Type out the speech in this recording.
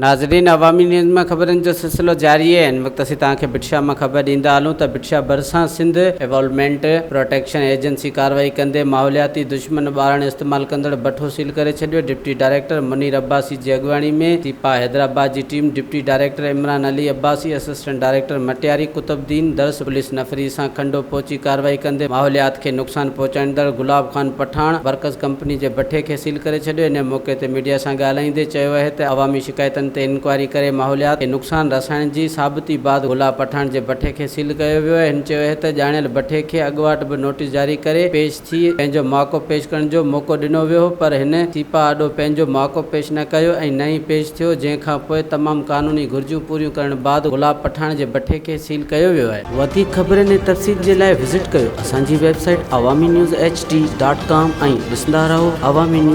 ناظرين عوامي نيوز مان خبرن جو سلسلو جاري آهي هن وقت اسين توهان کي ڀٽشاهه مان خبر ڏيندا هلون ته ڀٽشاهه ڀرسان سنڌ ايوالمينٽ پروٽيڪشن ايجنسي ڪارروائي ڪندي ماحولياتي دشمن ٻارڻ استعمال ڪندڙ بٺو سيل ڪري ڇڏيو ڊپٽي ڊائريڪٽر منير عباسي جي اڳواڻي ۾ سيپا حيدرآباد جي team deputy director Imran Ali Abbasi assistant director Matiari Qutub Uddin Dars police نفري سان کنڊو پهچي ڪارروائي ڪندي ماحوليات کي نقصان پهچائيندڙ گلاب خان پٺاڻ ورڪس ڪمپني جي بٺي کي سيل ڪري ڇڏيو ان موقعي تي ميڊيا سان ڳالهائيندي چيو اهي ته عوامي شڪايتن تي انڪوائري ڪري ماحوليات کي نقصان رسائڻ جي ثابتي بعد گلاب پٺاڻ جي بٺي کي سيل ڪيو ويو آهي هن چيو اهي ته ڄاڻايل بٺي کي اڳواٽ به نوٽيس جاري ڪري پيش ٿي پنهنجو موقف پيش ڪرڻ جو موقعو ڏنو ويو هو پر هن سيپا آڏو پنهنجو موقف پيش نه ڪيو ۽ نه ئي پيش ٿيو جنهن کان پوء تمام قانوني گهرجون پوريون ڪرڻ بعد گلاب پٺاڻ جي بٺي کي سيل ڪيو ويو آهي. وڌيڪ خبرن ۽ تفصيل جي لاء وزٽ ڪيو اسان جي website Awami news H D dot com ۽ ڏسندا رهو عوامي نيوز.